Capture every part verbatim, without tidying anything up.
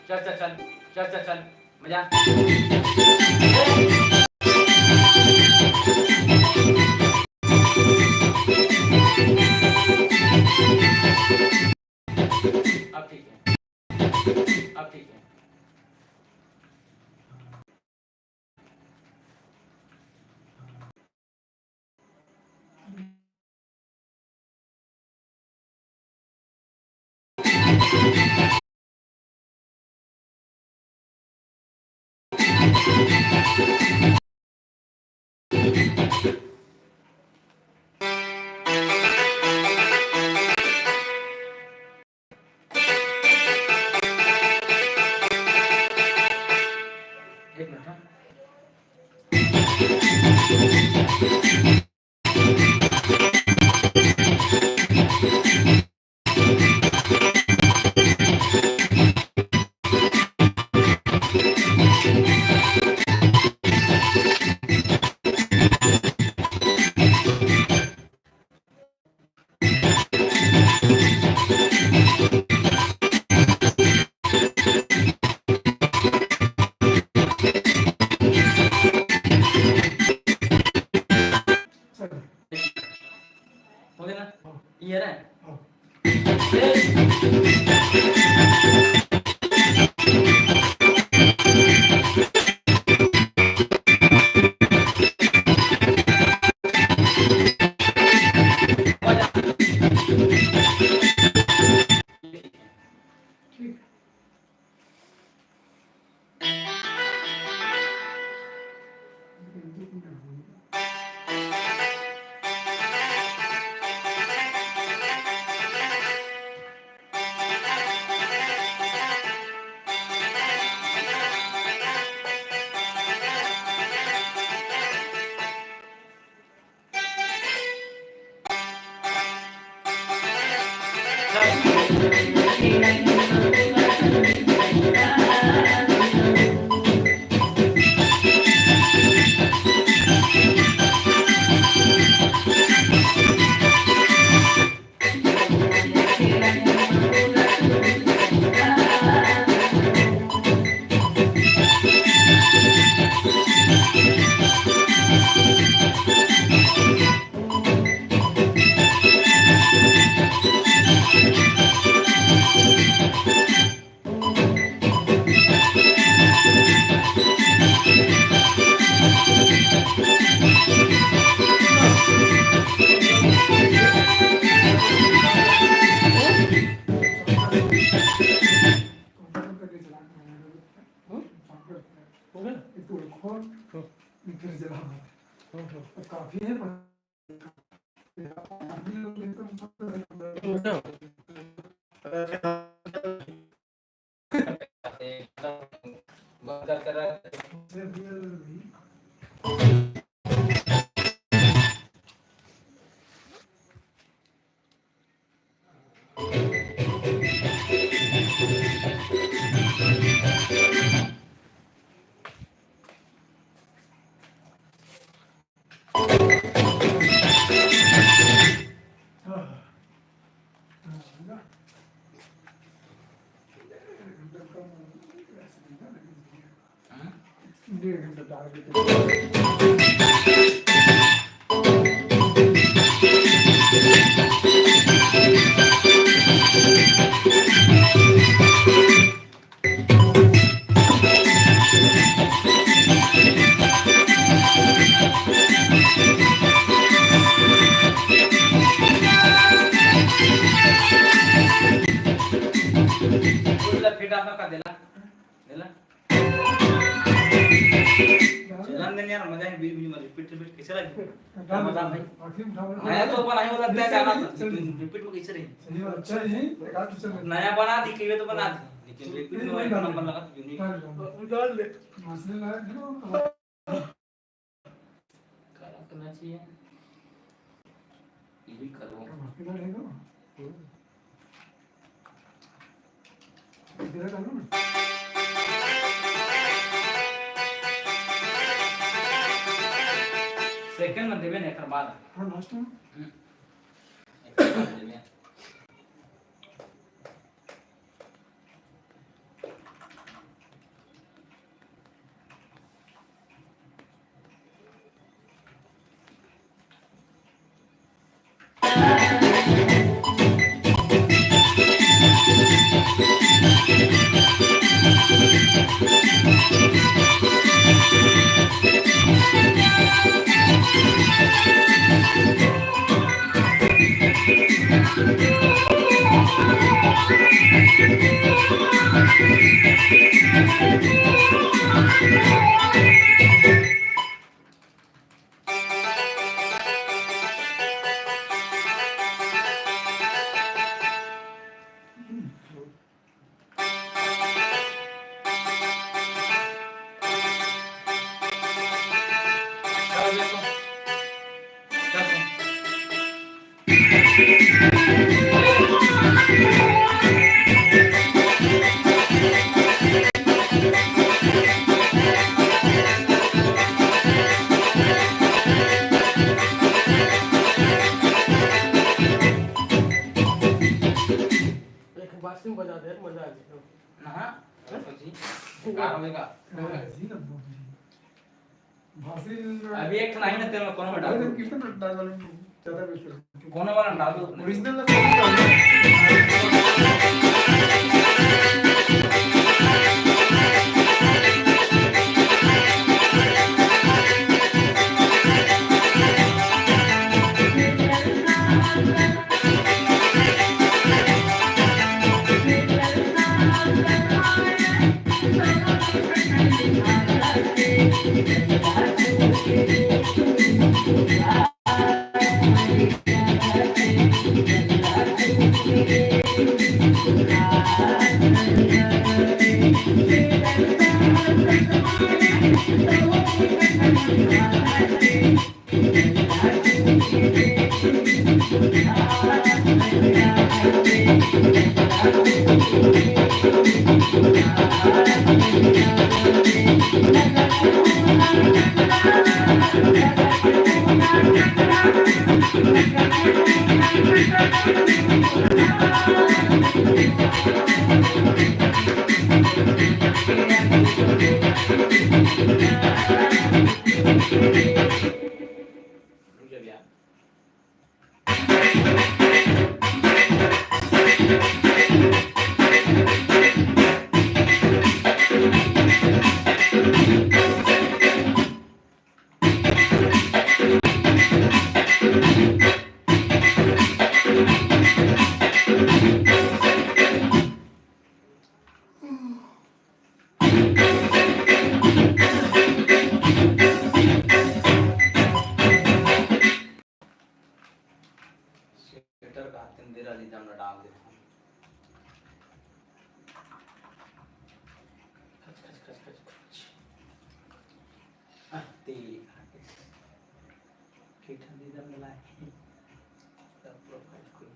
चल, चल, चल, चल, चल, चल, मजा। अब ठीक है, अब ठीक है। एक मिनट, हाँ। हो गया ना? ये रहा है। हो गया? काफी है, पर डेढ़ घंटा टारगेट। फिर आपका का देला? देला? चलन देन यार, मजा है, बीच बीच में रिपीट रिपीट कैसे लगे? बता भाई। आखिरी में उठा लो। नया तो बना ही हो लगता है, जाना था। चल। रिपीट में कैसे रही? चलिए, अच्छा ही, एक आध दूसरे में। नया बना दी, कहिए तो बना दी, लेकिन रिपीट में एक नंबर लगा तो यूनिक। डाल दे। मसले ना है, जो करा करना चाहिए, ये भी करो। कमाल के लड़े हो। इधर डालो ना। सेकंड में देवे ना, एकर बाद। हाँ, लास्ट में। हम्म। एकर बाद देवे। एक बांसुरी बजा दे, मजा आ जाए। ना, हाँ? सोची, का होएगा? हाँ, जी ना, बाबू जी। बांसुरी अभी एक ठन आई ना, तेरे में कौन बटा? अरे, कीर्तन रटना वाला ज्यादा बेहतर। कौन वाला डाल दो? ओरिजिनल ना। सेटर का तीन देर वाली दम डाल देते हैं। ते ठीक है, दीदा मिला है। तब प्रोफाइल खोल।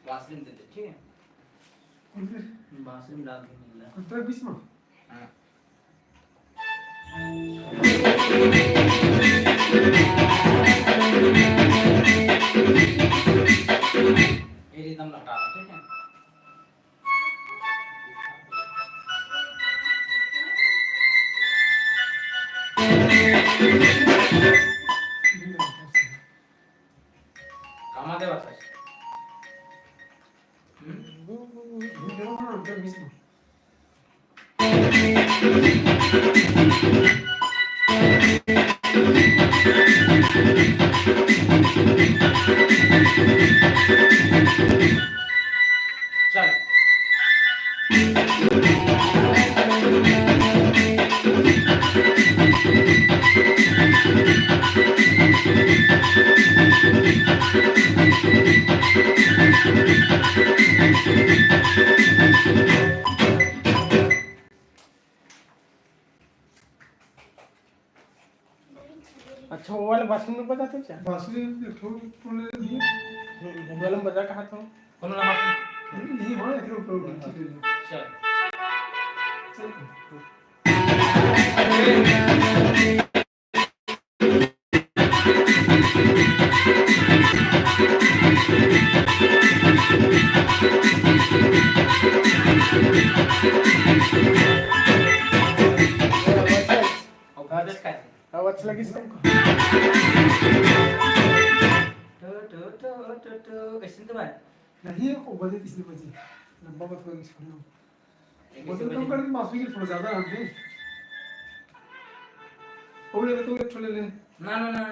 वासलिन दे दे, ठीक है? कौन से? बांसुरी में डाल के मिलना। कौन से बीच में? हाँ। ये रिदम लौटा दो, ठीक है? कामा दे बस। हम्म? चल। अच्छा, वो वाला बांसुरी में बजाते क्या? बांसुरी में एक ठो टोन ले लिए। हम्म, वो वाला में बजा कहाँ था? कौन वाला बांसुरी? नहीं, नहीं, वहाँ एक ठो टोन ले लिए। अच्छा। चल। और गाजर खाए थे। अब अच्छा लगिस तुमको? टो, टो, टो, टो, टो, कैसे तुम्हारे? नहीं, वो बजे तीसरे बजे। लंबा मत करो, छोड़ लो। एक बजे से कम बजे। कर दे, मासूम के थोड़ा ज्यादा रख दे। वो ले ले, तो एक ठो ले ले। ना, ना, ना।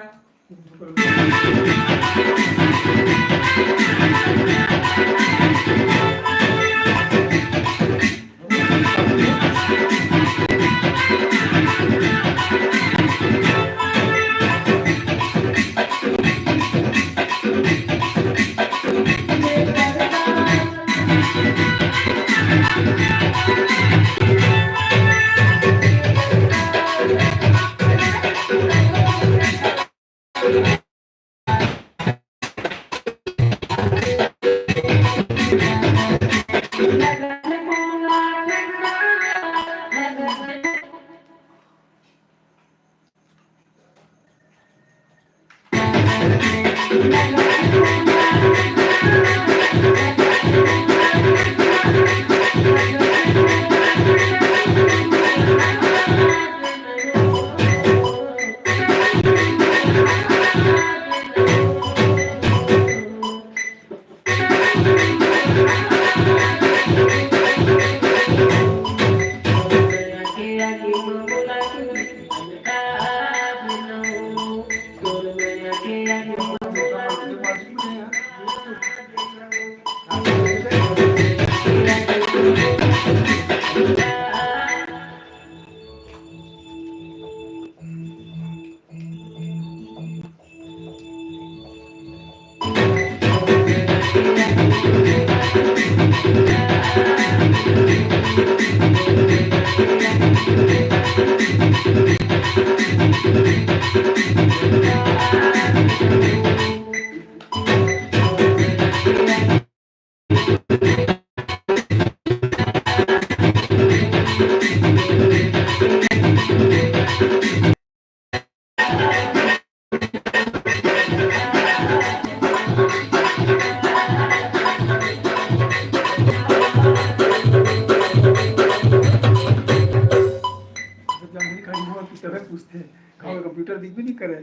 जब जान नहीं खाई हुआ, तभी पूछते हैं। कहाँ कंप्यूटर दिख भी नहीं करे।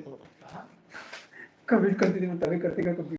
कभी करते थे, तभी करते का कंप्यूटर।